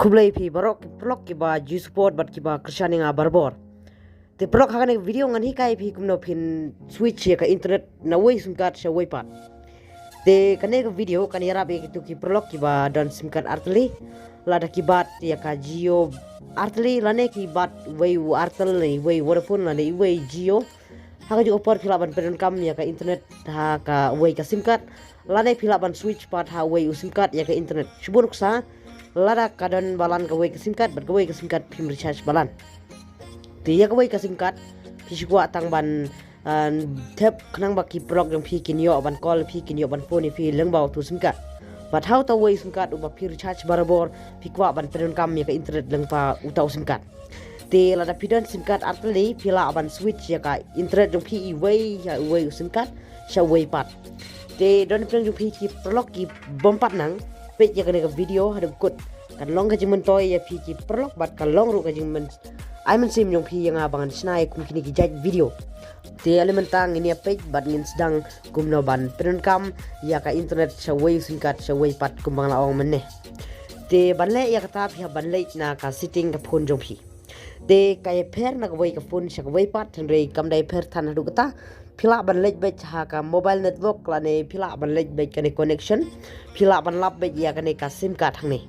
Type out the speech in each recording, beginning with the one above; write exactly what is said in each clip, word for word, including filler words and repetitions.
Khublei phi baroh ki paralok kiba ju support bad kiba kyrshan ïa nga barabor. Te paralok, ha kane ka video ngan hikai phi kumno phin switch ïa ka internet na wei sim card sha wei pat. Te kane ka video kan ïarap ïa kitu ki paralok kiba don sim card artylli, lada ki bat ïa ka Jio artylli lane ki bat wei u Airtel ne wei Vodafone lane wei Jio. Ha kajuh ka por phi lah ban pyndonkam ïa ka internet ha kawei ka sim card, lane phi lah ban switch pat ha wei u sim card ïa ka internet. Shu buh nuksa, lada ka don balan kawei ka sim card bad kawei ka sim card phim recharge balan. Te ïa kawei ka sim card phi shu kwah tang ban, ah, thep khnang ba ki paralok jong phi kin ïoh ban call ïa phi, kin ïoh ban phone ïa phi lyngba utu u sim card. Bad ha uta uwei u sim card uba phi recharge barabor, phi kwah ban pyndonkam ïa ka internet lyngba uta u sim card. Te lada phi don sim card artylli phi lah ban switch ïa ka internet jong phi iwei ïa uwei u sim card sha uwei pat. Te don phi jong phi ki paralok kibym pat nang, peit ïa kane ka video haduh kut. Kan long ka jingmyntoi ïa phi ki paralok bad kan long ruh ka jingmyn ai mynsiem jong phi ïa nga ba ngan shna ïa kum kine ki jait video. Te ale mynta ngin ïa peit bad ngin sdang kumno ban pyndonkam ïa ka internet sha uwei u sim card sha uwei pat kumba nga la ong mynne. Te ban leh ïa kata phi hap ban leit na ka setting ka phone jong phi. Te ka ïapher na kawei ka phone sha kawei pat, hynrei kam da ïapher than haduh kata. Phi lah ban leit beit ha ka mobile network lane phi lah ban leit beit kane connection. Phi lah ban lap beit ïa kane ka sim card hangne.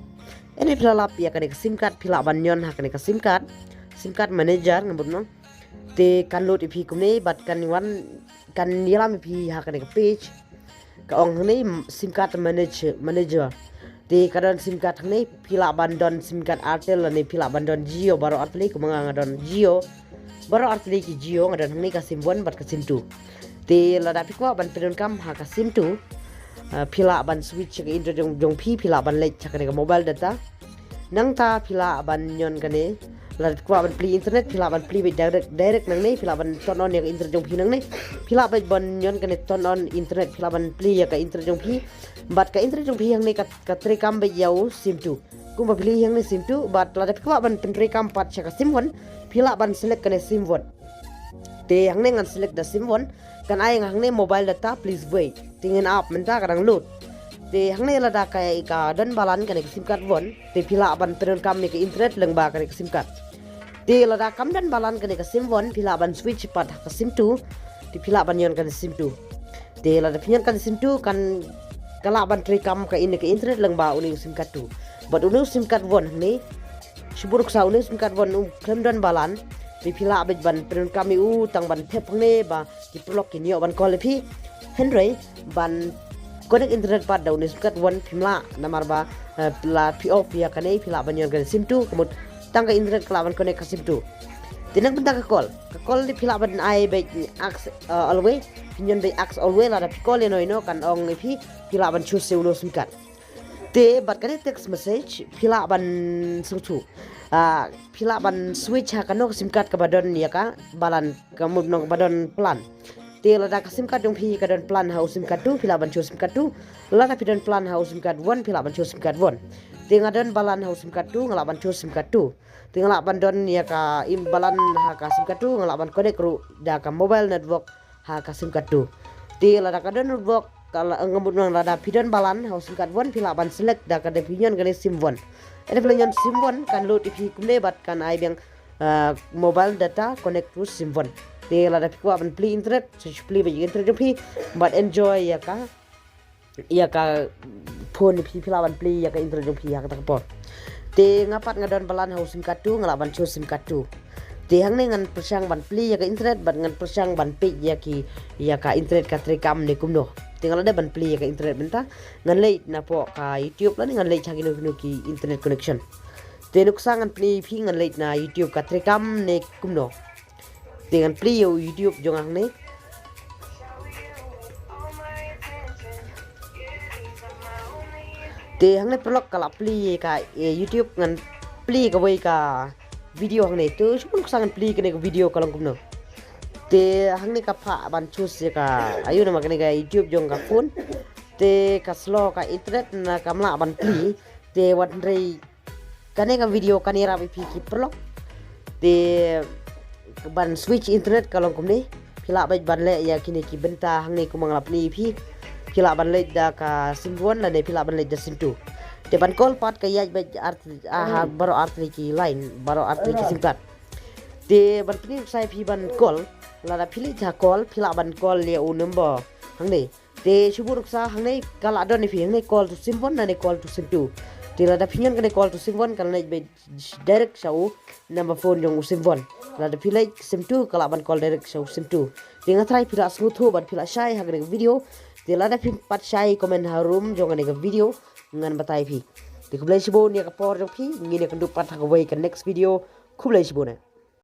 Ene phi lah lap ïa kane ka sim card, phi lah ban ñion ha kane ka sim card. Sim card manager nga mut nong. Te kan load ïa phi kumne bad kan wan, kan ïalam ïa phi ha kane ka page. Ka ong hangne sim card manage-, manager. Te ka don sim card hangne, phi lah ban don sim card Airtel lane phi lah ban don Jio baroh artylli, kumba nga nga don Jio. Baroh artylli ki Jio, nga don hangne ka sim one bad ka sim two. Te lada phi kwah ban pyndonkam ha ka sim two, ah, phi lah ban switch ka internet jong, jong phi, phi lah ban leit ha kane ka mobile data. Nangta phi lah ban ñion kane, lada kwah ban plie internet, phi lah ban plie beit direct, direct nangne, phi lah ban turn on ïa ka internet jong phi nangne. Phi lah beit ban ñion kane turn on internet, phi lah ban plie ïa ka internet jong phi. Bad ka internet jong phi hangne ka, ka treikam beit ïa u sim two. Kumba phi ïa hangne sim two, bad lada phi kwah ban pyntreikam pat sha ka sim one, phi lah ban select kane sim one. Te hangne ngan select da sim one, kan ai nga hangne mobile data, please wait. Te ngin ap mynta ka dang load. Te hangne lada ka, ka don balan kane ka sim card one, te phi lah ban pyndonkam ïa ka internet lyngba kane ka sim card. Te lada kam don balan kane ka sim one, phi lah ban switch pat ha ka sim two, te phi lah ban ñion kane sim two. Te lada phi ñion kane sim two kan ka lah ban treikam ka in ka internet lyngba une u sim card two. Bad une u sim card one hangne, shu buh nuksa une u sim card one um khlem don balan, te phi lah beit ban pyndonkam ïa u tang ban thep hangne ba ki paralok kin ïoh ban call ïa phi. Hynrei ban connect internet pat da une u sim card one phim lah, namar ba, eh, la phi off ïa kane phi lah ban ñion kane sim two, ka mut tang ka internet ka lah ban connect ka sim two. Te na ka bynta ka call, ka call te phi lah ban ai beit ask, eh, always, phi ñion beit ask always, lada phi call ïano ïano kan ong ïa phi, phi lah ban choose ïa une u sim card. Te bad kane text message phi lah ban sngewthuh. Ah, phi lah ban switch ha kano ka sim card kaba don ïa ka balan, ka mut nong kaba don plan. Te lada ka sim card jong phi ka don plan ha u sim card two, phi lah ban choose sim card two. Lada phi don plan ha u sim card one, phi lah ban choose sim card one. Te nga don balan ha u sim card two, nga lah ban choose sim card two. Te nga lah ban don ïa ka im balan ha ka sim card two, nga lah ban connect ruh da ka mobile network ha ka sim card two. Te lada ka don network, ka la, nga mut nong lada phi don balan ha u sim card one, phi lah ban select da ka da phi ñion kane sim one. Ene phi la ñion sim one kan load ïa phi kumne bad kan ai biang, ah, mobile data connect to sim one. Te lada phi kwah ban plie internet, sa shu plie beit ïa ka internet jong phi bad enjoy ïa ka, ïa ka phone phi, phi lah ban plie ïa ka internet jong phi ha kata ka por. Te nga pat nga don balan ha u sim card two, nga lah ban choose sim card two. Te hangne ngan pyrshang ban plie ïa ka internet bad ngan pyrshang ban peit ïa ki, ïa ka internet ka treikam ne kumno. Te nga lah dei ban plie ïa ka internet mynta, ngan leit napoh ka YouTube lane ngan leit ha kino kino ki internet connection. Te nuksa ngan pyni ïa phi ngan leit na YouTube ka treikam ne kumno. Te ngan plie ïa u YouTube jong nga hangne. Te hangne paralok ka la plie ïa ka, eh, YouTube, ngan plie kawei ka video hangne. Te shu nuksa ngan plie kane ka video ka long kumno. Te hangne ka phah ban choose ïa ka, ayu namar kane ka YouTube jong ka phone. Te ka slow ka internet na kam lah ban plie. Te wat hynrei kane ka video kan ïarap ïa phi ki paralok. Te ban switch internet ka long kumne. Phi lah beit ban leh ïa kine ki bynta hangne kumba nga la pyni ïa phi. Phi lah ban leit da ka sim one lane phi lah ban leit da sim two. Te ban call pat ka ïaid beit ar, ah, ha baroh ar tylli ki line, baroh ar tylli ki SIM card. Te ban pyni nuksa ïa phi ban call, lada phi leit ha call, phi lah ban call ïa u number hangne. Te shu buh nuksa hangne ka la don ïa phi hangne call to SIM one, hangne call to SIM two. Te lada phi ñion kane call to SIM one, ka la leit beit direct sha u number phone jong u SIM one. Lada phi leit SIM two, ka lah ban call direct sha u SIM two. Te nga tharai phi lah sngewthuh bad phi lah shai ha kane ka video. Te lada phi pat shai, comment harum jong kane ka video, ngan batai phi. Te khublei shibun ïa ka por jong phi, ngin ïakynduh pat ha kawei ka next video. Khublei shibun eh.